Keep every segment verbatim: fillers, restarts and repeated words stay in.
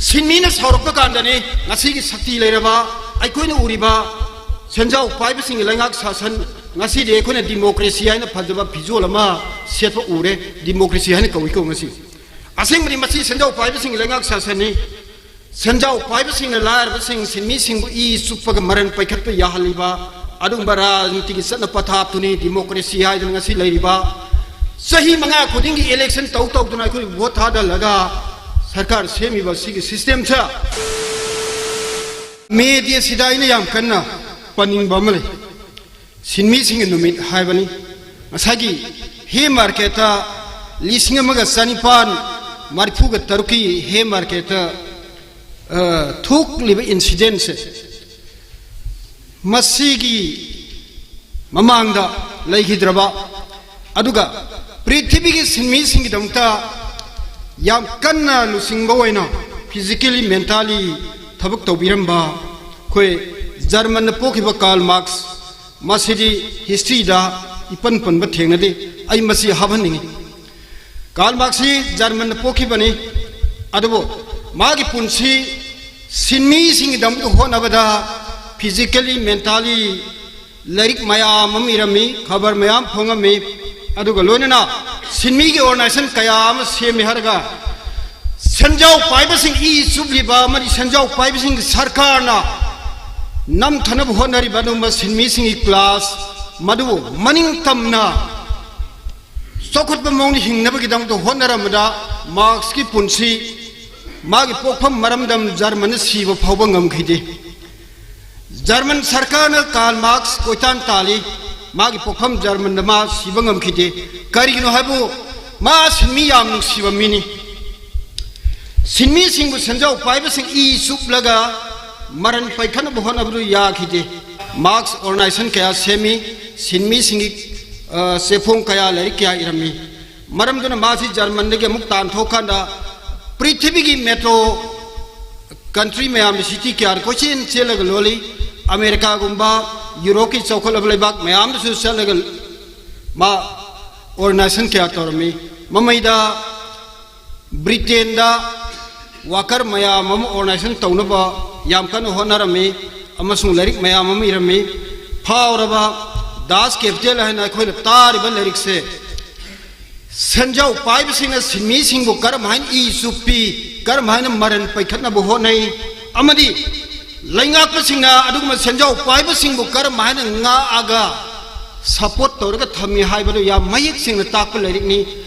ꯁꯤꯟꯃꯤꯅ ꯁꯥꯎꯔꯛꯄ ꯀꯥꯟꯗꯅꯤ ꯉꯁꯤꯒꯤ ꯁꯛꯇꯤ ꯂꯩꯔꯕ ꯑꯩꯈꯣꯏꯅ ꯎꯔꯤꯕ ꯁꯦꯟꯖꯥꯎ ꯄꯥꯏꯕꯁꯤꯡꯒꯤ ꯂꯩꯉꯥꯛ ꯁꯥꯁꯟ, ꯉꯁꯤꯗꯤ ꯑꯩꯈꯣꯏꯅ ꯗꯤꯃꯣꯀ꯭ꯔꯦꯁꯤ ꯍꯥꯏꯅ ꯐꯖꯕ ꯐꯤꯖꯣꯜ ꯑꯃ ꯁꯦꯠꯄ ꯎꯔꯦ꯫ ꯗꯤꯃꯣꯀ꯭ꯔꯦꯁꯤ ꯍꯥꯏꯅ ꯀꯧꯏꯀꯣ ꯉꯁꯤ꯫ ꯑꯁꯦꯡꯕꯗꯤ ꯃꯁꯤ ꯁꯦꯟꯖꯥꯎ ꯄꯥꯏꯕꯁꯤꯡꯒꯤ ꯂꯩꯉꯥꯛ ꯁꯥꯁꯟꯅꯤ꯫ ꯁꯦꯟꯖꯥꯎ ꯄꯥꯏꯕꯁꯤꯡꯅ ꯂꯥꯏꯔꯕꯁꯤꯡ, ꯁꯤꯟꯃꯤꯁꯤꯡꯕꯨ ꯏ ꯆꯨꯞꯄꯒ ꯃꯔꯟ ꯄꯩꯈꯠꯄ ꯌꯥꯍꯜꯂꯤꯕ ꯑꯗꯨꯒꯨꯝꯕ ꯔꯥꯖꯅꯤꯇꯤꯒꯤ ꯆꯠꯅ ꯄꯊꯥꯞꯇꯨꯅꯤ ꯗꯤꯃꯣꯀ꯭ꯔꯦꯁꯤ ꯍꯥꯏꯗꯨꯅ ꯉꯁꯤ ꯂꯩꯔꯤꯕ꯫ ꯆꯍꯤ ꯃꯉꯥ ꯈꯨꯗꯤꯡꯒꯤ ꯏꯂꯦꯛꯁꯟ ꯇꯧ ꯇꯧꯗꯨꯅ ꯑꯩꯈꯣꯏ ꯚꯣꯠ ꯊꯥꯗꯍꯜꯂꯒ ꯁꯔꯀꯥꯔ ꯁꯦꯝꯃꯤꯕ ꯁꯤꯒꯤ ꯁꯤꯁꯇꯦꯝꯁꯦ꯫ ꯃꯦ ꯗꯦ ꯁꯤꯗ ꯑꯩꯅ ꯌꯥꯝ ꯀꯟꯅ ꯄꯟꯅꯤꯡꯕ ꯑꯃ ꯂꯩ꯫ ꯁꯤꯟꯃꯤꯁꯤꯡꯒꯤ ꯅꯨꯃꯤꯠ ꯍꯥꯏꯕꯅꯤ꯫ ꯉꯁꯥꯏꯒꯤ ꯍꯦ ꯃꯥꯔꯀꯦꯠꯇ ꯂꯤꯁꯤꯡ ꯑꯃꯒ ꯆꯅꯤꯄꯥꯟ ꯃꯔꯤꯐꯨꯒ ꯇꯔꯨꯛꯀꯤ ꯍꯦ ꯃꯥꯔꯀꯦꯠꯇ, ꯑ, ꯊꯣꯛꯂꯤꯕ ꯏꯟꯁꯤꯗꯦꯟꯁꯦ ꯃꯁꯤꯒꯤ ꯃꯃꯥꯡꯗ ꯂꯩꯈꯤꯗ꯭ꯔꯕ, ꯑꯗꯨꯒ ꯄ꯭ꯔꯤꯊꯤꯕꯤꯒꯤ ꯁꯤꯟꯃꯤꯁꯤꯡꯒꯤꯗꯃꯛꯇ ꯌꯥꯝ ꯀꯟꯅ ꯂꯨꯆꯤꯡꯕ ꯑꯣꯏꯅ physically, mentally ꯊꯕꯛ ꯇꯧꯕꯤꯔꯝꯕ ꯑꯩꯈꯣꯏ ꯖꯔꯃꯟꯗ ꯄꯣꯛꯈꯤꯕ ꯀꯥꯔꯜ ꯃꯥꯔꯛꯁ, ꯃꯁꯤꯗꯤ ꯍꯤꯁꯇ꯭ꯔꯤꯗ ꯏꯄꯟ ꯄꯟꯕ ꯊꯦꯡꯅꯗꯦ꯫ ꯑꯩ ꯃꯁꯤ ꯍꯥꯞꯍꯟꯅꯤꯡꯉꯤ꯫ ꯀꯥꯔꯜ ꯃꯥꯔꯛꯁꯁꯤ ꯖꯔꯃꯟꯗ ꯄꯣꯛꯈꯤꯕꯅꯤ, ꯑꯗꯨꯕꯨ ꯃꯥꯒꯤ ꯄꯨꯟꯁꯤ ꯁꯤꯟꯃꯤꯁꯤꯡꯒꯤꯗꯃꯛꯇ ꯍꯣꯠꯅꯕꯗ physically, mentally ꯂꯥꯏꯔꯤꯛ ꯃꯌꯥꯝ ꯑꯃ ꯏꯔꯝꯃꯤ, ꯈꯕꯔ ꯃꯌꯥꯝ ꯐꯣꯡꯉꯝꯃꯤ, ꯑꯗꯨꯒ ꯂꯣꯏꯅꯅ ꯁꯤꯟꯃꯤꯒꯤ organization ꯀꯌꯥ ꯑꯃ ꯁꯦꯝꯃꯤ ꯍꯥꯏꯔꯒ ꯁꯦꯟꯖꯥꯎ ꯄꯥꯏꯕꯁꯤꯡ ꯏ ꯆꯨꯞꯂꯤꯕ ꯑꯃꯗꯤ ꯁꯦꯟꯖꯥꯎ ꯄꯥꯏꯕꯁꯤꯡꯒꯤ ꯁꯔꯀꯥꯔꯅ ꯅꯝꯊꯅꯕ ꯍꯣꯠꯅꯔꯤꯕ ꯑꯗꯨꯒꯨꯝꯕ ꯁꯤꯟꯃꯤꯁꯤꯡꯒꯤ ꯀ꯭ꯂꯥꯁ ꯃꯗꯨꯕꯨ ꯃꯅꯤꯡ ꯇꯝꯅ ꯆꯥꯎꯈꯠꯄ ꯃꯑꯣꯡꯗ ꯍꯤꯡꯅꯕꯒꯤꯗꯃꯛꯇ ꯍꯣꯠꯅꯔꯝꯕꯗ ꯃꯥꯔꯛꯁꯀꯤ ꯄꯨꯟꯁꯤ, ꯃꯥꯒꯤ ꯄꯣꯛꯐꯝ ꯃꯔꯝꯗꯝ ꯖꯔꯃꯟꯗ ꯁꯤꯕ ꯐꯥꯎꯕ ꯉꯝꯈꯤꯗꯦ꯫ ꯖꯔꯃꯟ ꯁꯔꯀꯥꯔꯅ ꯀꯥꯔꯜ ꯃꯥꯔꯛꯁ ꯀꯣꯏꯇꯥꯟ ꯇꯥꯜꯂꯤ, ꯃꯥꯒꯤ ꯄꯣꯛꯐꯝ ꯖꯔꯃꯟꯗ ꯃꯥ ꯁꯤꯕ ꯉꯝꯈꯤꯗꯦ꯫ ꯀꯔꯤꯒꯤꯅꯣ ꯍꯥꯏꯕꯨ ꯃꯥ ꯁꯤꯟꯃꯤ ꯌꯥꯝ ꯅꯨꯡꯁꯤꯕ ꯃꯤꯅꯤ꯫ ꯁꯤꯟꯃꯤꯁꯤꯡꯕꯨ ꯁꯦꯟꯖꯥꯎ ꯄꯥꯏꯕꯁꯤꯡ ꯏ ꯆꯨꯞꯂꯒ ꯃꯔꯟ ꯄꯩꯈꯠꯅꯕ ꯍꯣꯠꯅꯕꯗꯨ ꯌꯥꯈꯤꯗꯦ꯫ ꯃꯥꯔꯛꯁ organization ꯀꯌꯥ ꯁꯦꯝꯃꯤ, ꯁꯤꯟꯃꯤꯁꯤꯡꯒꯤ, ꯑ, ꯆꯦꯐꯣꯡ ꯀꯌꯥ, ꯂꯥꯏꯔꯤꯛ ꯀꯌꯥ ꯏꯔꯝꯃꯤ꯫ ꯃꯔꯝꯗꯨꯅ ꯃꯥꯁꯤ ꯖꯔꯃꯟꯗꯒꯤ ꯑꯃꯨꯛ ꯇꯥꯟꯊꯣꯛꯀꯥꯟꯗ ꯄ꯭ꯔꯤꯊꯤꯕꯤꯒꯤ metro country ꯃꯌꯥꯝꯗ city ꯀꯌꯥꯗ ꯀꯣꯏꯆꯦꯟ ꯆꯦꯜꯂꯒ ꯂꯣꯜꯂꯤ꯫ ꯑꯃꯦꯔꯤꯀꯥꯒꯨꯝꯕ, ꯌꯨꯔꯣꯞꯀꯤ ꯆꯥꯎꯈꯠꯂꯕ ꯂꯩꯕꯥꯛ ꯃꯌꯥꯝꯗꯁꯨ ꯆꯠꯂꯒ ꯃꯥ organization ꯀꯌꯥ ꯇꯧꯔꯝꯃꯤ꯫ ꯃꯃꯩꯗ ꯕ꯭ꯔꯤꯇꯦꯟꯗ ꯋꯥꯀꯔ ꯃꯌꯥꯝ ꯑꯃ ꯑꯣꯔꯒꯅꯥꯏꯖꯦꯁꯟ ꯇꯧꯅꯕ ꯌꯥꯝ ꯀꯟꯅ ꯍꯣꯠꯅꯔꯝꯃꯤ ꯑꯃꯁꯨꯡ ꯂꯥꯏꯔꯤꯛ ꯃꯌꯥꯝ ꯑꯃ ꯏꯔꯝꯃꯤ꯫ ꯐꯥꯎꯔꯕ ꯗꯥꯁ ꯀꯦꯄꯤꯇꯦꯜ ꯍꯥꯏꯅ ꯑꯩꯈꯣꯏꯅ ꯇꯥꯔꯤꯕ ꯂꯥꯏꯔꯤꯛꯁꯦ ꯁꯦꯟꯖꯥꯎ ꯄꯥꯏꯕꯁꯤꯡꯅ ꯁꯤꯟꯃꯤꯁꯤꯡꯕꯨ ꯀꯔꯝ ꯍꯥꯏꯅ ꯏ ꯆꯨꯞꯄꯤ, ꯀꯔꯝ ꯍꯥꯏꯅ ꯃꯔꯟ ꯄꯩꯈꯠꯅꯕ ꯍꯣꯠꯅꯩ, ꯑꯃꯗꯤ ꯂꯩꯉꯥꯛꯄꯁꯤꯡꯅ ꯑꯗꯨꯒꯨꯝꯕ ꯁꯦꯟꯖꯥꯎ ꯄꯥꯏꯕꯁꯤꯡꯕꯨ ꯀꯔꯝ ꯍꯥꯏꯅ ꯉꯥꯛꯑꯒ ꯁꯄꯣꯔꯠ ꯇꯧꯔꯒ ꯊꯝꯃꯤ ꯍꯥꯏꯕꯗꯨ ꯌꯥꯝ ꯃꯌꯦꯛ ꯁꯦꯡꯅ ꯇꯥꯛꯄ ꯂꯥꯏꯔꯤꯛꯅꯤ꯫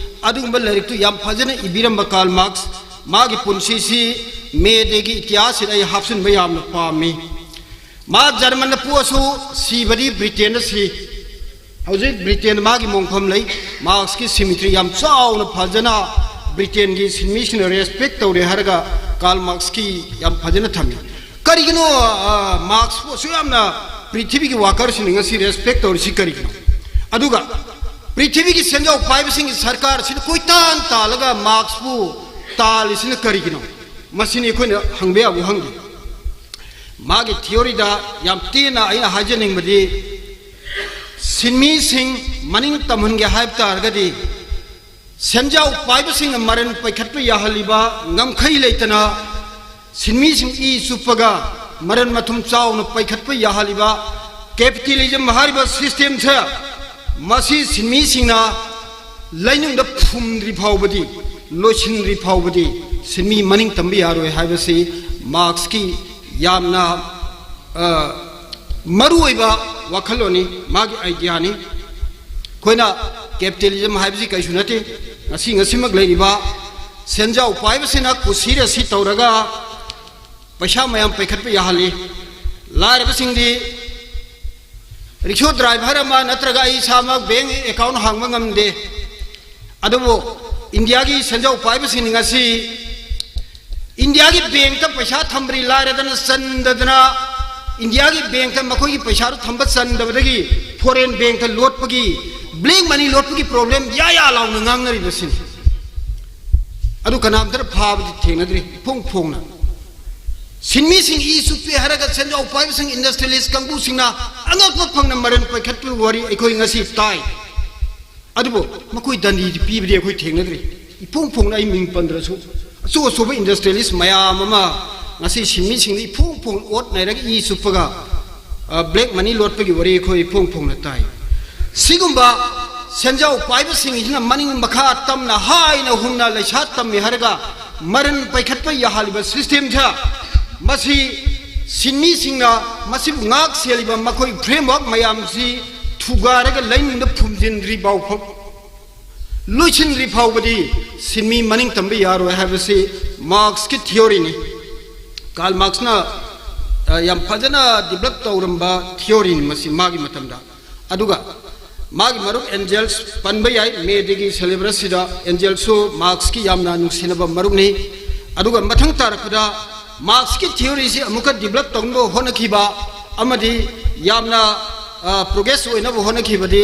ꯑꯗꯨꯒꯨꯝꯕ ꯂꯥꯏꯔꯤꯛꯇꯨ ꯌꯥꯝ ꯐꯖꯅ ꯏꯕꯤꯔꯝꯕ ꯀꯥꯔꯜ ꯃꯥꯔꯛꯁ꯫ ꯃꯥꯒꯤ ꯄꯨꯟꯁꯤꯁꯤ ꯃꯦꯗꯒꯤ ꯏꯇꯤꯍꯥꯁꯁꯤꯗ ꯑꯩ ꯍꯥꯞꯆꯤꯟꯕ ꯌꯥꯝꯅ ꯄꯥꯝꯃꯤ꯫ ꯃꯥ ꯖꯔꯃꯟꯗ ꯄꯣꯛꯑꯁꯨ ꯁꯤꯕꯗꯤ ꯕ꯭ꯔꯤꯇꯦꯟꯗ ꯁꯤ꯫ ꯍꯧꯖꯤꯛ ꯕ꯭ꯔꯤꯇꯦꯟ ꯃꯥꯒꯤ ꯃꯣꯡꯐꯝ ꯂꯩ꯫ ꯃꯥꯔꯛꯁꯀꯤ ꯁꯤꯃꯤꯇ꯭ꯔꯤ ꯌꯥꯝ ꯆꯥꯎꯅ ꯐꯖꯅ ꯕ꯭ꯔꯤꯇꯦꯟꯒꯤ ꯁꯤꯟꯃꯤꯁꯤꯡꯅ ꯔꯦꯁꯄꯦꯛ ꯇꯧꯔꯦ ꯍꯥꯏꯔꯒ ꯀꯥꯔꯜ ꯃꯥꯔꯛꯁꯀꯤ ꯌꯥꯝ ꯐꯖꯅ ꯊꯝꯃꯤ꯫ ꯀꯔꯤꯒꯤꯅꯣ, ꯑ, ꯃꯥꯔꯛꯁꯄꯨ ꯑꯁꯨꯛ ꯌꯥꯝꯅ ꯄ꯭ꯔꯤꯊꯤꯕꯤꯒꯤ ꯋꯥꯀꯔꯁꯤꯡꯅ ꯉꯁꯤ ꯔꯦꯁꯄꯦꯛ ꯇꯧꯔꯤꯁꯤ ꯀꯔꯤꯒꯤꯅꯣ? ꯑꯗꯨꯒ ꯄ꯭ꯔꯤꯊꯤꯕꯤꯒꯤ ꯁꯦꯟꯖꯥꯎ ꯄꯥꯏꯕꯁꯤꯡꯒꯤ ꯁꯔꯀꯥꯔꯁꯤꯅ ꯀꯣꯏꯇꯥꯟ ꯇꯥꯜꯂꯒ ꯃꯥꯔꯛꯁꯄꯨ ꯇꯥꯜꯂꯤꯁꯤꯅ ꯀꯔꯤꯒꯤꯅꯣ? ꯃꯁꯤꯅꯤ ꯑꯩꯈꯣꯏꯅ ꯍꯪꯕ ꯌꯥꯕ ꯋꯥꯍꯪꯗꯤ꯫ ꯃꯥꯒꯤ ꯊꯤꯑꯣꯔꯤꯗ ꯌꯥꯝ ꯇꯦꯟꯅ ꯑꯩꯅ ꯍꯥꯏꯖꯅꯤꯡꯕꯗꯤ, ꯁꯤꯟꯃꯤꯁꯤꯡ ꯃꯅꯤꯡ ꯇꯝꯍꯟꯒꯦ ꯍꯥꯏꯕ ꯇꯥꯔꯒꯗꯤ, ꯁꯦꯟꯖꯥꯎ ꯄꯥꯏꯕꯁꯤꯡꯅ ꯃꯔꯟ ꯄꯩꯈꯠꯄ ꯌꯥꯍꯜꯂꯤꯕ ꯉꯝꯈꯩ ꯂꯩꯇꯅ ꯁꯤꯟꯃꯤꯁꯤꯡ ꯏ ꯆꯨꯞꯄꯒ ꯃꯔꯟ ꯃꯊꯨꯝ ꯆꯥꯎꯅ ꯄꯩꯈꯠꯄ ꯌꯥꯍꯜꯂꯤꯕ ꯀꯦꯄꯤꯇꯦꯂꯤꯖꯝ ꯍꯥꯏꯔꯤꯕ ꯁꯤꯁꯇꯦꯝꯁꯦ, ꯃꯁꯤ ꯁꯤꯟꯃꯤꯁꯤꯡꯅ ꯂꯩꯅꯨꯡꯗ ꯐꯨꯝꯗ꯭ꯔꯤ ꯐꯥꯎꯕꯗꯤ, ꯂꯣꯏꯁꯤꯟꯗ꯭ꯔꯤ ꯐꯥꯎꯕꯗꯤ ꯁꯤꯟꯃꯤ ꯃꯅꯤꯡ ꯇꯝꯕ ꯌꯥꯔꯣꯏ ꯍꯥꯏꯕꯁꯤ ꯃꯥꯔꯛꯁꯀꯤ ꯌꯥꯝꯅ, ꯑ, ꯃꯔꯨꯑꯣꯏꯕ ꯋꯥꯈꯜꯂꯣꯟꯅꯤ, ꯃꯥꯒꯤ ꯑꯥꯏꯗꯤꯌꯥꯅꯤ꯫ ꯑꯩꯈꯣꯏꯅ ꯀꯦꯄꯤꯇꯦꯂꯤꯖꯝ ꯍꯥꯏꯕꯁꯤ ꯀꯩꯁꯨ ꯅꯠꯇꯦ꯫ ꯉꯁꯤ ꯉꯁꯤꯃꯛ ꯂꯩꯔꯤꯕ ꯁꯦꯟꯖꯥꯎ ꯄꯥꯏꯕꯁꯤꯅ ꯀꯨꯁꯤ ꯔꯁꯤ ꯇꯧꯔꯒ ꯄꯩꯁꯥ ꯃꯌꯥꯝ ꯄꯩꯈꯠꯄ ꯌꯥꯍꯜꯂꯤ꯫ ꯂꯥꯏꯔꯕꯁꯤꯡꯗꯤ ꯔꯤꯛꯁꯣ ꯗ꯭ꯔꯥꯏꯚꯔ ꯑꯃ ꯅꯠꯇ꯭ꯔꯒ ꯑꯩ ꯏꯁꯥꯃꯛ ꯕꯦꯡ ꯑꯦꯀꯥꯎꯟ ꯍꯥꯡꯕ ꯉꯝꯗꯦ꯫ ꯑꯗꯨꯕꯨ ꯏꯟꯗꯤꯌꯥꯒꯤ ꯁꯦꯟꯖꯥꯎ ꯄꯥꯏꯕꯁꯤꯡ ꯉꯁꯤ ꯏꯟꯗꯤꯌꯥꯒꯤ ꯕꯦꯡꯛꯇ ꯄꯩꯁꯥ ꯊꯝꯕ꯭ꯔꯤ ꯂꯥꯏꯔꯗꯅ ꯆꯟꯗꯗꯅ, ꯏꯟꯗꯤꯌꯥꯒꯤ ꯕꯦꯡꯛꯇ ꯃꯈꯣꯏꯒꯤ ꯄꯩꯁꯥꯗꯨ ꯊꯝꯕ ꯆꯟꯗꯕꯗꯒꯤ ꯐꯣꯔꯦꯟ ꯕꯦꯡꯛꯇ ꯂꯣꯠꯄꯒꯤ, ꯕ꯭ꯂꯦꯛ ꯃꯅꯤ ꯂꯣꯠꯄꯒꯤ ꯄ꯭ꯔꯣꯕ꯭ꯂꯦꯝ ꯌꯥ ꯌꯥ ꯂꯥꯎꯅ ꯉꯥꯡꯅꯔꯤꯕꯁꯤꯅꯤ꯫ ꯑꯗꯨ ꯀꯅꯥꯝꯇꯅ ꯐꯥꯕꯗꯤ ꯊꯦꯡꯅꯗ꯭ꯔꯤ꯫ ꯏꯐꯣꯡ ꯐꯣꯡꯅ ꯁꯤꯟꯃꯤꯁꯤꯡ ꯏ ꯆꯨꯞꯄꯦ ꯍꯥꯏꯔꯒ ꯁꯦꯟꯖꯥꯎ ꯄꯥꯏꯕꯁꯤꯡ, ꯏꯟꯗꯁꯇ꯭ꯔꯤꯌꯦꯂꯤꯁ ꯀꯥꯡꯕꯨꯁꯤꯡꯅ ꯑꯉꯛꯄ ꯐꯪꯅ ꯃꯔꯟ ꯄꯥꯏꯈꯠꯄꯒꯤ ꯋꯥꯔꯤ ꯑꯩꯈꯣꯏ ꯉꯁꯤ ꯇꯥꯏ꯫ ꯑꯗꯨꯕꯨ ꯃꯈꯣꯏ ꯗꯟꯗꯤꯗꯤ ꯄꯤꯕꯗꯤ ꯑꯩꯈꯣꯏ ꯊꯦꯡꯅꯗ꯭ꯔꯤ꯫ ꯏꯐꯣꯡ ꯐꯣꯡꯅ ꯑꯩ ꯃꯤꯡ ꯄꯟꯗ꯭ꯔꯁꯨ ꯑꯆꯧ ꯑꯆꯧꯕ ꯏꯟꯗꯁꯇ꯭ꯔꯤꯌꯦꯂꯤꯁ ꯃꯌꯥꯝ ꯑꯃ ꯉꯁꯤ ꯁꯤꯟꯃꯤꯁꯤꯡꯗ ꯏꯐꯣꯡ ꯐꯣꯡ ꯑꯣꯠ ꯅꯩꯔꯒ ꯏ ꯆꯨꯞꯄꯒ, ꯑ, ꯕ꯭ꯂꯦꯛ ꯃꯅꯤ ꯂꯣꯠꯄꯒꯤ ꯋꯥꯔꯤ ꯑꯩꯈꯣꯏ ꯏꯐꯣꯡ ꯐꯣꯡꯅ ꯇꯥꯏ꯫ ꯁꯤꯒꯨꯝꯕ ꯁꯦꯟꯖꯥꯎ ꯄꯥꯏꯕꯁꯤꯡꯁꯤꯅ ꯃꯅꯤꯡ ꯃꯈꯥ ꯇꯝꯅ ꯍꯥꯏꯅ ꯍꯨꯝꯅ ꯂꯩꯁꯥ ꯇꯝꯃꯤ ꯍꯥꯏꯔꯒ ꯃꯔꯟ ꯄꯩꯈꯠꯄ ꯌꯥꯍꯜꯂꯤꯕ ꯁꯤꯁꯇꯦꯝꯁꯦ, ꯃꯁꯤ ꯁꯤꯟꯃꯤꯁꯤꯡꯅ ꯃꯁꯤꯕꯨ ꯉꯥꯛ ꯁꯦꯜꯂꯤꯕ ꯃꯈꯣꯏ ꯐ꯭ꯔꯦꯝꯋꯥꯔꯛ ꯃꯌꯥꯝꯁꯤ ꯊꯨꯒꯥꯏꯔꯒ ꯂꯩꯅꯨꯡꯗ ꯐꯨꯝꯖꯤꯟꯗ꯭ꯔꯤ ꯐꯥꯎ ꯐꯥꯎ-, ꯂꯣꯏꯁꯤꯟꯗ꯭ꯔꯤ ꯐꯥꯎꯕꯗꯤ ꯁꯤꯟꯃꯤ ꯃꯅꯤꯡ ꯇꯝꯕ ꯌꯥꯔꯣꯏ ꯍꯥꯏꯕꯁꯤ ꯃꯥꯔꯛꯁꯀꯤ ꯊꯤꯑꯣꯔꯤꯅꯤ꯫ ꯀꯥꯔꯜ ꯃꯥꯔꯛꯁꯅ, ꯑ, ꯌꯥꯝ ꯐꯖꯅ ꯗꯤꯕꯦꯂꯞ ꯇꯧꯔꯝꯕ ꯊꯤꯑꯣꯔꯤꯅꯤ ꯃꯁꯤ ꯃꯥꯒꯤ ꯃꯇꯝꯗ꯫ ꯑꯗꯨꯒ ꯃꯥꯒꯤ ꯃꯔꯨꯞ ꯑꯦꯟꯖꯦꯜꯁ ꯄꯟꯕ ꯌꯥꯏ, ꯃꯦ ꯗꯦꯒꯤ ꯁꯦꯂꯦꯕ꯭ꯔꯦꯁꯁꯤꯗ ꯑꯦꯟꯖꯦꯜꯁꯁꯨ ꯃꯥꯔꯛꯁꯀꯤ ꯌꯥꯝꯅ ꯅꯨꯡꯁꯤꯅꯕ ꯃꯔꯨꯞꯅꯤ꯫ ꯑꯗꯨꯒ ꯃꯊꯪ ꯇꯥꯔꯛꯄꯗ ꯃꯥꯔꯛꯁꯀꯤ ꯊꯤꯑꯣꯔꯤꯁꯤ ꯑꯃꯨꯛꯀ ꯗꯤꯕꯦꯂꯞ ꯇꯧꯅꯕ ꯍꯣꯠꯅꯈꯤꯕ ꯑꯃꯗꯤ ꯌꯥꯝꯅ, ꯑ, ꯄ꯭ꯔꯣꯒ꯭ꯔꯦꯁ ꯑꯣꯏꯅꯕ ꯍꯣꯠꯅꯈꯤꯕꯗꯤ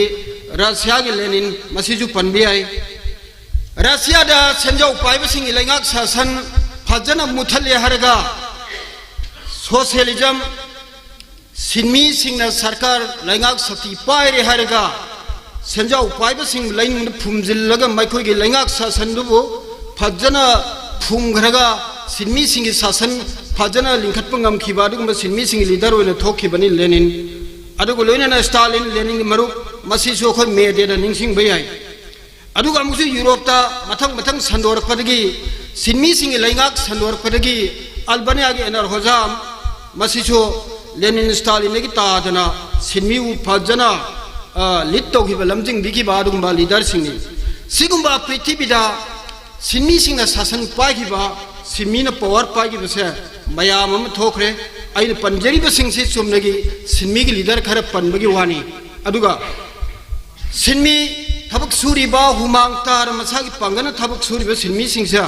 ꯔꯁꯤꯌꯥꯒꯤ ꯂꯦꯅꯤꯟ, ꯃꯁꯤꯁꯨ ꯄꯟꯕ ꯌꯥꯏ꯫ ꯔꯁꯤꯌꯥꯗ ꯁꯦꯟꯖꯥꯎ ꯄꯥꯏꯕꯁꯤꯡꯒꯤ ꯂꯩꯉꯥꯛ ꯁꯥꯁꯟ ꯐꯖꯅ ꯃꯨꯊꯠꯂꯦ ꯍꯥꯏꯔꯒ, ꯁꯣꯁꯤꯌꯦꯂꯤꯖꯝ, ꯁꯤꯟꯃꯤꯁꯤꯡꯅ ꯁꯔꯀꯥꯔ ꯂꯩꯉꯥꯛ ꯁꯛꯇꯤ ꯄꯥꯏꯔꯦ ꯍꯥꯏꯔꯒ, ꯁꯦꯟꯖꯥꯎ ꯄꯥꯏꯕꯁꯤꯡ ꯂꯩꯅꯨꯡꯗ ꯐꯨꯝꯖꯤꯜꯂꯒ ꯃꯈꯣꯏꯒꯤ ꯂꯩꯉꯥꯛ ꯁꯥꯁꯟꯗꯨꯕꯨ ꯐꯖꯅ ꯐꯨꯝꯈ꯭ꯔꯒ ꯁꯤꯟꯃꯤꯁꯤꯡꯒꯤ ꯁꯥꯁꯟ ꯐꯖꯅ ꯂꯤꯡꯈꯠꯄ ꯉꯝꯈꯤꯕ ꯑꯗꯨꯒꯨꯝꯕ ꯁꯤꯟꯃꯤꯁꯤꯡꯒꯤ ꯂꯤꯗꯔ ꯑꯣꯏꯅ ꯊꯣꯛꯈꯤꯕꯅꯤ ꯂꯦꯅꯤꯟ꯫ ꯑꯗꯨꯒ ꯂꯣꯏꯅꯅ ꯁ꯭ꯇꯥꯂꯤꯟ, ꯂꯦꯅꯤꯟꯒꯤ ꯃꯔꯨꯞ, ꯃꯁꯤꯁꯨ ꯑꯩꯈꯣꯏ ꯃꯦ ꯗꯦꯗ ꯅꯤꯡꯁꯤꯡꯕ ꯌꯥꯏ꯫ ꯑꯗꯨꯒ ꯑꯃꯨꯛꯁꯨ ꯌꯨꯔꯣꯞꯇ ꯃꯊꯪ ꯃꯊꯪ ꯁꯟꯗꯣꯔꯛꯄꯗꯒꯤ ꯁꯤꯟꯃꯤꯁꯤꯡꯒꯤ ꯂꯩꯉꯥꯛ ꯁꯟꯗꯣꯔꯛꯄꯗꯒꯤ ꯑꯜꯕꯥꯅꯤꯌꯥꯒꯤ ꯑꯦꯅꯥꯔ ꯍꯣꯖꯥꯝ, ꯃꯁꯤꯁꯨ ꯂꯦꯅꯤꯟ ꯁ꯭ꯇꯥꯂꯤꯟꯗꯒꯤ ꯇꯥꯗꯅ ꯁꯤꯟꯃꯤꯕꯨ ꯐꯖꯅ, ꯑ, ꯂꯤꯗ ꯇꯧꯈꯤꯕ, ꯂꯝꯖꯤꯡꯕꯤꯈꯤꯕ ꯑꯗꯨꯒꯨꯝꯕ ꯂꯤꯗꯔꯁꯤꯡꯅꯤ꯫ ꯁꯤꯒꯨꯝꯕ ꯄ꯭ꯔꯤꯊꯤꯕꯤꯗ ꯁꯤꯟꯃꯤꯁꯤꯡꯅ ꯁꯥꯁꯟ ꯄꯥꯏꯈꯤꯕ, ꯁꯤꯟꯃꯤꯅ ꯄꯋꯥꯔ ꯄꯥꯏꯈꯤꯕꯁꯦ ꯃꯌꯥꯝ ꯑꯃ ꯊꯣꯛꯈ꯭ꯔꯦ꯫ ꯑꯩꯅ ꯄꯟꯖꯔꯤꯕꯁꯤꯡꯁꯤ ꯆꯨꯝꯅꯒꯤ ꯁꯤꯟꯃꯤꯒꯤ ꯂꯤꯗꯔ ꯈꯔ ꯄꯟꯕꯒꯤ ꯋꯥꯅꯤ꯫ ꯑꯗꯨꯒ ꯁꯤꯟꯃꯤ ꯊꯕꯛ ꯁꯨꯔꯤꯕ, ꯍꯨꯃꯥꯡ ꯇꯥꯔ ꯃꯁꯥꯒꯤ ꯄꯥꯡꯒꯜꯅ ꯊꯕꯛ ꯁꯨꯔꯤꯕ ꯁꯤꯟꯃꯤꯁꯤꯡꯁꯦ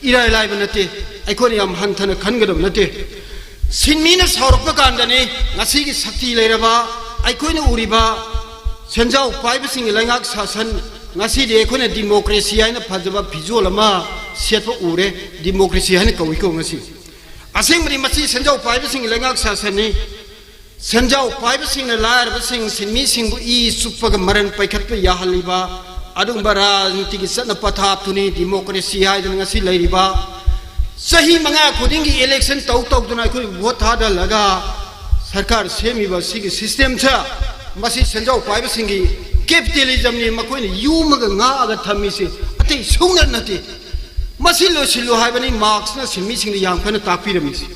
ꯏꯔꯥꯏ ꯂꯥꯏꯕ ꯅꯠꯇꯦ, ꯑꯩꯈꯣꯏꯅ ꯌꯥꯝ ꯍꯟꯊꯅ ꯈꯟꯒꯗꯕ ꯅꯠꯇꯦ꯫ ꯁꯤꯟꯃꯤꯅ ꯁꯥꯎꯔꯛꯄ ꯀꯥꯟꯗꯅꯤ ꯉꯁꯤꯒꯤ ꯁꯛꯇꯤ ꯂꯩꯔꯕ, ꯑꯩꯈꯣꯏꯅ ꯎꯔꯤꯕ ꯁꯦꯟꯖꯥꯎ ꯄꯥꯏꯕꯁꯤꯡꯒꯤ ꯂꯩꯉꯥꯛ ꯁꯥꯁꯟ, ꯉꯁꯤꯗꯤ ꯑꯩꯈꯣꯏꯅ ꯗꯤꯃꯣꯀ꯭ꯔꯦꯁꯤ ꯍꯥꯏꯅ ꯐꯖꯕ ꯐꯤꯖꯣꯜ ꯑꯃ ꯁꯦꯠꯄ ꯎꯔꯦ꯫ ꯗꯤꯃꯣꯀ꯭ꯔꯦꯁꯤ ꯍꯥꯏꯅ ꯀꯧꯏꯀꯣ ꯉꯁꯤ꯫ ꯑꯁꯦꯡꯕꯗꯤ ꯃꯁꯤ ꯁꯦꯟꯖꯥꯎ ꯄꯥꯏꯕꯁꯤꯡꯒꯤ ꯂꯩꯉꯥꯛ ꯁꯥꯁꯟꯅꯤ꯫ ꯁꯦꯟꯖꯥꯎ ꯄꯥꯏꯕꯁꯤꯡꯅ ꯂꯥꯏꯔꯕꯁꯤꯡ, ꯁꯤꯟꯃꯤꯁꯤꯡꯕꯨ ꯏ ꯆꯨꯞꯄꯒ ꯃꯔꯟ ꯄꯩꯈꯠꯄ ꯌꯥꯍꯜꯂꯤꯕ ꯑꯗꯨꯒꯨꯝꯕ ꯔꯥꯖꯅꯤꯇꯤꯒꯤ ꯆꯠꯅ ꯄꯊꯥꯞꯇꯨꯅꯤ ꯗꯤꯃꯣꯀ꯭ꯔꯦꯁꯤ ꯍꯥꯏꯗꯅ ꯉꯁꯤ ꯂꯩꯔꯤꯕ꯫ ꯆꯍꯤ ꯃꯉꯥ ꯈꯨꯗꯤꯡꯒꯤ ꯏꯂꯦꯛꯁꯟ ꯇꯧ ꯇꯧꯗꯨꯅ ꯑꯩꯈꯣꯏ ꯚꯣꯠ ꯊꯥꯗꯍꯜꯂꯒ ꯁꯔꯀꯥꯔ ꯁꯦꯝꯃꯤꯕ ꯁꯤꯒꯤ ꯁꯤꯁꯇꯦꯝꯁꯦ, ꯃꯁꯤ ꯁꯦꯟꯖꯥꯎ ꯄꯥꯏꯕꯁꯤꯡꯒꯤ ꯀꯦꯄꯤꯇꯦꯂꯤꯖꯝꯅꯤ, ꯃꯈꯣꯏꯅ ꯌꯣꯝꯃꯒ ꯉꯥꯛꯑꯒ ꯊꯝꯃꯤꯁꯤ, ꯑꯇꯩ ꯁꯨꯡꯅ ꯅꯠꯇꯦ꯫ ꯃꯁꯤ ꯂꯣꯏꯁꯤꯜꯂꯨ ꯍꯥꯏꯕꯅꯤ ꯃꯥꯔꯛꯁꯅ ꯁꯤꯟꯃꯤꯁꯤꯡꯗ ꯌꯥꯝ ꯀꯟꯅ ꯇꯥꯛꯄꯤꯔꯝꯃꯤꯁꯤ꯫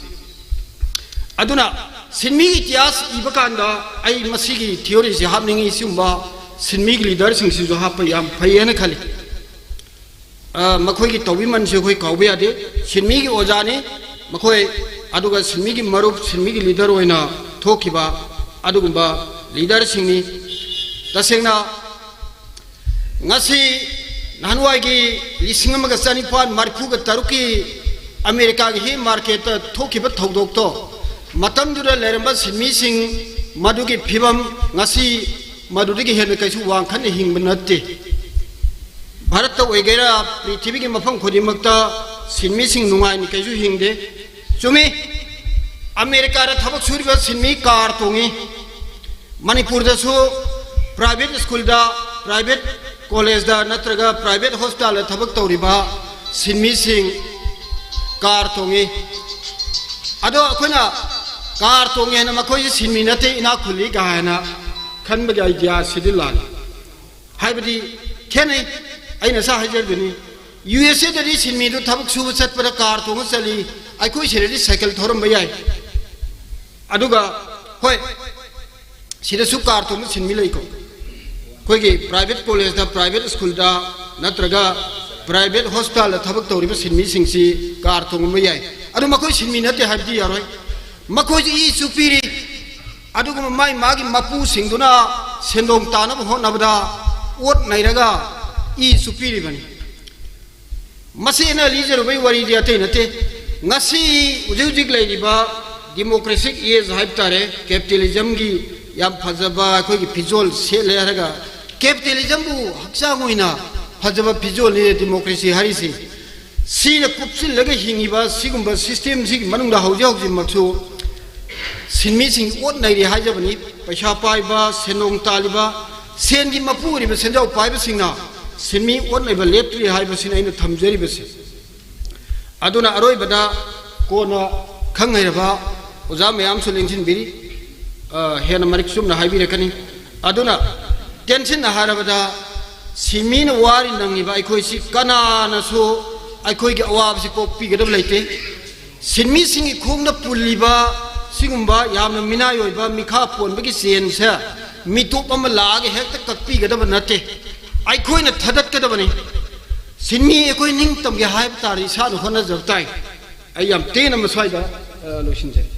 ꯑꯗꯨꯅ ꯁꯤꯟꯃꯤꯒꯤ ꯏꯇꯤꯍꯥꯁ ꯏꯕ ꯀꯥꯟꯗ ꯑꯩ ꯃꯁꯤꯒꯤ ꯊꯤꯑꯣꯔꯤꯁꯤ ꯍꯥꯞꯅꯤꯡꯉꯤ꯫ ꯁꯤꯒꯨꯝꯕ ꯁꯤꯟꯃꯤꯒꯤ ꯂꯤꯗꯔꯁꯤꯡꯁꯤꯁꯨ ꯍꯥꯞꯄ ꯌꯥꯝ ꯐꯩ ꯍꯥꯏꯅ ꯈꯜꯂꯤ꯫ ꯑ, ꯃꯈꯣꯏꯒꯤ ꯇꯧꯕꯤꯃꯜꯁꯨ ꯑꯩꯈꯣꯏ ꯀꯥꯎꯕ ꯌꯥꯗꯦ꯫ ꯁꯤꯟꯃꯤꯒꯤ ꯑꯣꯖꯥꯅꯤ ꯃꯈꯣꯏ, ꯑꯗꯨꯒ ꯁꯤꯟꯃꯤꯒꯤ ꯃꯔꯨꯞ, ꯁꯤꯟꯃꯤꯒꯤ ꯂꯤꯗꯔ ꯑꯣꯏꯅ ꯊꯣꯛꯈꯤꯕ ꯑꯗꯨꯒꯨꯝꯕ ꯂꯤꯗꯔꯁꯤꯡꯅꯤ꯫ ꯇꯁꯦꯡꯅ ꯉꯁꯤ ꯅꯍꯥꯟꯋꯥꯏꯒꯤ ꯂꯤꯁꯤꯡ ꯑꯃꯒ ꯆꯅꯤꯄꯥꯟ ꯃꯔꯤꯐꯨꯒ ꯇꯔꯨꯛꯀꯤ ꯑꯃꯦꯔꯤꯀꯥꯒꯤ ꯍꯤ ꯃꯥꯔꯀꯦꯠꯇ ꯊꯣꯛꯈꯤꯕ ꯊꯧꯗꯣꯛꯇꯣ, ꯃꯇꯝꯗꯨꯗ ꯂꯩꯔꯝꯕ ꯁꯤꯟꯃꯤꯁꯤꯡ ꯃꯗꯨꯒꯤ ꯐꯤꯕꯝ ꯉꯁꯤ ꯃꯗꯨꯗꯒꯤ ꯍꯦꯟꯅ ꯀꯩꯁꯨ ꯋꯥꯡꯈꯠꯅ ꯍꯤꯡꯕ ꯅꯠꯇꯦ꯫ ꯚꯥꯔꯠꯇ ꯑꯣꯏꯒꯦꯔꯥ, ꯄ꯭ꯔꯤꯊꯤꯕꯤꯒꯤ ꯃꯐꯝ ꯈꯨꯗꯤꯡꯃꯛꯇ ꯁꯤꯟꯃꯤꯁꯤꯡ ꯅꯨꯡꯉꯥꯏꯅ ꯀꯩꯁꯨ ꯍꯤꯡꯗꯦ꯫ ꯆꯨꯝꯃꯤ, ꯑꯃꯦꯔꯤꯀꯥꯗ ꯊꯕꯛ ꯁꯨꯔꯤꯕ ꯁꯤꯟꯃꯤ ꯀꯥꯔ ꯇꯣꯡꯉꯤ꯫ ꯃꯅꯤꯄꯨꯔꯗꯁꯨ ꯄ꯭ꯔꯥꯏꯚꯦꯠ ꯁ꯭ꯀꯨꯜꯗ, ꯄ꯭ꯔꯥꯏꯚꯦꯠ ꯀꯣꯂꯦꯖꯗ ꯅꯠꯇ꯭ꯔꯒ ꯄ꯭ꯔꯥꯏꯚꯦꯠ ꯍꯣꯁꯄꯤꯇꯥꯜꯗ ꯊꯕꯛ ꯇꯧꯔꯤꯕ ꯁꯤꯟꯃꯤꯁꯤꯡ ꯀꯥꯔ ꯇꯣꯡꯉꯤ꯫ ꯑꯗꯣ ꯑꯩꯈꯣꯏꯅ ꯀꯥꯔ ꯇꯣꯡꯉꯦ ꯍꯥꯏꯅ ꯃꯈꯣꯏꯁꯤ ꯁꯤꯟꯃꯤ ꯅꯠꯇꯦ, ꯏꯅꯥꯛ ꯈꯨꯜꯂꯤ ꯀꯥ ꯍꯥꯏꯅ ꯈꯟꯕꯒꯤ ꯑꯥꯏꯗꯤꯌꯥꯁꯤꯗꯤ ꯂꯥꯜꯂꯤ꯫ ꯍꯥꯏꯕꯗꯤ ꯈꯦꯠꯅꯩ꯫ ꯑꯩꯅ ꯉꯁꯥꯏ ꯍꯥꯏꯖꯔꯗꯨꯅꯤ, ꯌꯨ ꯑꯦꯁ ꯑꯦꯗꯗꯤ ꯁꯤꯟꯃꯤꯗꯨ ꯊꯕꯛ ꯁꯨꯕ ꯆꯠꯄꯗ ꯀꯥꯔ ꯇꯣꯡꯉ ꯆꯠꯂꯤ, ꯑꯩꯈꯣꯏ ꯁꯤꯗꯗꯤ ꯁꯥꯏꯀꯜ ꯊꯧꯔꯝꯕ ꯌꯥꯏ꯫ ꯑꯗꯨꯒ ꯍꯣꯏ, ꯁꯤꯗꯁꯨ ꯀꯥꯔ ꯇꯣꯡꯕ ꯁꯤꯟꯃꯤ ꯂꯩꯀꯣ꯫ ꯑꯩꯈꯣꯏꯒꯤ ꯄ꯭ꯔꯥꯏꯚꯦꯠ ꯀꯣꯂꯦꯖꯇ, ꯄ꯭ꯔꯥꯏꯚꯦꯠ ꯁ꯭ꯀꯨꯜꯗ ꯅꯠꯇ꯭ꯔꯒ ꯄ꯭ꯔꯥꯏꯚꯦꯠ ꯍꯣꯁꯄꯤꯇꯥꯜꯗ ꯊꯕꯛ ꯇꯧꯔꯤꯕ ꯁꯤꯟꯃꯤꯁꯤꯡꯁꯤ ꯀꯥꯔ ꯇꯣꯡꯉꯝꯕ ꯌꯥꯏ꯫ ꯑꯗꯨ ꯃꯈꯣꯏ ꯁꯤꯟꯃꯤ ꯅꯠꯇꯦ ꯍꯥꯏꯕꯗꯤ ꯌꯥꯔꯣꯏ꯫ ꯃꯈꯣꯏꯁꯨ ꯏꯁꯨ ꯄꯤꯔꯤ꯫ ꯑꯗꯨꯒꯨꯝꯕ ꯃꯥꯏ ꯃꯥꯒꯤ ꯃꯄꯨꯁꯤꯡꯗꯨꯅ ꯁꯦꯟꯗꯣꯡ ꯇꯥꯅꯕ ꯍꯣꯠꯅꯕꯗ ꯑꯣꯠ ꯅꯩꯔꯒ ꯏꯁꯨ ꯄꯤꯔꯤꯕꯅꯤ꯫ ꯃꯁꯤ ꯑꯩꯅ ꯂꯤꯖꯔꯨꯕꯒꯤ ꯋꯥꯔꯤꯗꯤ ꯑꯇꯩ ꯅꯠꯇꯦ꯫ ꯉꯁꯤ ꯍꯧꯖꯤꯛ ꯍꯧꯖꯤꯛ ꯂꯩꯔꯤꯕ ꯗꯤꯃꯣꯀ꯭ꯔꯦꯁꯤꯛ ꯑꯦꯖ ꯍꯥꯏꯕ ꯇꯥꯔꯦ, ꯀꯦꯄꯤꯇꯦꯂꯤꯖꯝꯒꯤ ꯌꯥꯝ ꯐꯖꯕ ꯑꯩꯈꯣꯏꯒꯤ ꯐꯤꯖꯣꯜ ꯁꯦꯠꯂꯦ ꯍꯥꯏꯔꯒ, ꯀꯦꯄꯤꯇꯦꯂꯤꯖꯝꯕꯨ ꯍꯛꯆꯥꯡ ꯑꯣꯏꯅ ꯐꯖꯕ ꯐꯤꯖꯣꯜꯅꯤ ꯗꯤꯃꯣꯀ꯭ꯔꯦꯁꯤ ꯍꯥꯏꯔꯤꯁꯤ꯫ ꯁꯤꯅ ꯀꯨꯞꯁꯤꯜꯂꯒ ꯍꯤꯡꯉꯤꯕ ꯁꯤꯒꯨꯝꯕ ꯁꯤꯁꯇꯦꯝꯁꯤꯒꯤ ꯃꯅꯨꯡꯗ ꯍꯧꯖꯤꯛ ꯍꯧꯖꯤꯛꯃꯛꯁꯨ ꯁꯤꯟꯃꯤꯁꯤꯡ ꯑꯣꯠ ꯅꯩꯔꯤ ꯍꯥꯏꯖꯕꯅꯤ꯫ ꯄꯩꯁꯥ ꯄꯥꯏꯕ, ꯁꯦꯟꯗꯣꯡ ꯇꯥꯜꯂꯤꯕ, ꯁꯦꯟꯒꯤ ꯃꯄꯨ ꯑꯣꯏꯔꯤꯕ ꯁꯦꯟꯖꯥꯎ ꯄꯥꯏꯕꯁꯤꯡꯅ ꯁꯤꯟꯃꯤ ꯑꯣꯠꯅꯕ ꯂꯦꯞꯇ꯭ꯔꯤ ꯍꯥꯏꯕꯁꯤꯅ ꯑꯩꯅ ꯊꯝꯖꯔꯤꯕꯁꯤ꯫ ꯑꯗꯨꯅ ꯑꯔꯣꯏꯕꯗ ꯀꯣꯟꯅ ꯈꯪ ꯍꯩꯔꯕ ꯑꯣꯖꯥ ꯃꯌꯥꯝꯁꯨ ꯂꯦꯡꯁꯤꯟꯕꯤꯔꯤ, ꯑ, ꯍꯦꯟꯅ ꯃꯔꯤꯛ ꯆꯨꯝꯅ ꯍꯥꯏꯕꯤꯔꯛꯀꯅꯤ꯫ ꯑꯗꯨꯅ ꯇꯦꯟꯁꯤꯟꯅ ꯍꯥꯏꯔꯕꯗ ꯁꯤꯟꯃꯤꯅ ꯋꯥꯔꯤ ꯅꯪꯉꯤꯕ ꯑꯩꯈꯣꯏꯁꯤ ꯀꯅꯥꯅꯁꯨ ꯑꯩꯈꯣꯏꯒꯤ ꯑꯋꯥꯕꯁꯤ ꯀꯣꯛꯄꯤꯒꯗꯕ ꯂꯩꯇꯦ꯫ ꯁꯤꯟꯃꯤꯁꯤꯡꯒꯤ ꯈꯣꯡꯗ ꯄꯨꯜꯂꯤꯕ ꯁꯤꯒꯨꯝꯕ ꯌꯥꯝꯅ ꯃꯤꯅꯥꯏ ꯑꯣꯏꯕ ꯃꯤꯈꯥ ꯄꯣꯟꯕꯒꯤ ꯆꯦꯟꯁꯦ ꯃꯤꯇꯣꯞ ꯑꯃ ꯂꯥꯛꯑꯒ ꯍꯦꯛꯇ ꯀꯛꯄꯤꯒꯗꯕ ꯅꯠꯇꯦ, ꯑꯩꯈꯣꯏꯅ ꯊꯥꯗꯠꯀꯗꯕꯅꯤ꯫ ꯁꯤꯟꯃꯤ ꯑꯩꯈꯣꯏ ꯅꯤꯡꯇꯝꯒꯦ ꯍꯥꯏꯕ ꯇꯥꯔꯗꯤ ꯏꯁꯥꯅ ꯍꯣꯠꯅꯖꯕ ꯇꯥꯏ꯫ ꯑꯩ ꯌꯥꯝ ꯇꯦꯟꯅ ꯃꯁ꯭ꯋꯥꯏꯗ, ꯑ, ꯂꯣꯏꯁꯤꯟꯖꯔꯦ꯫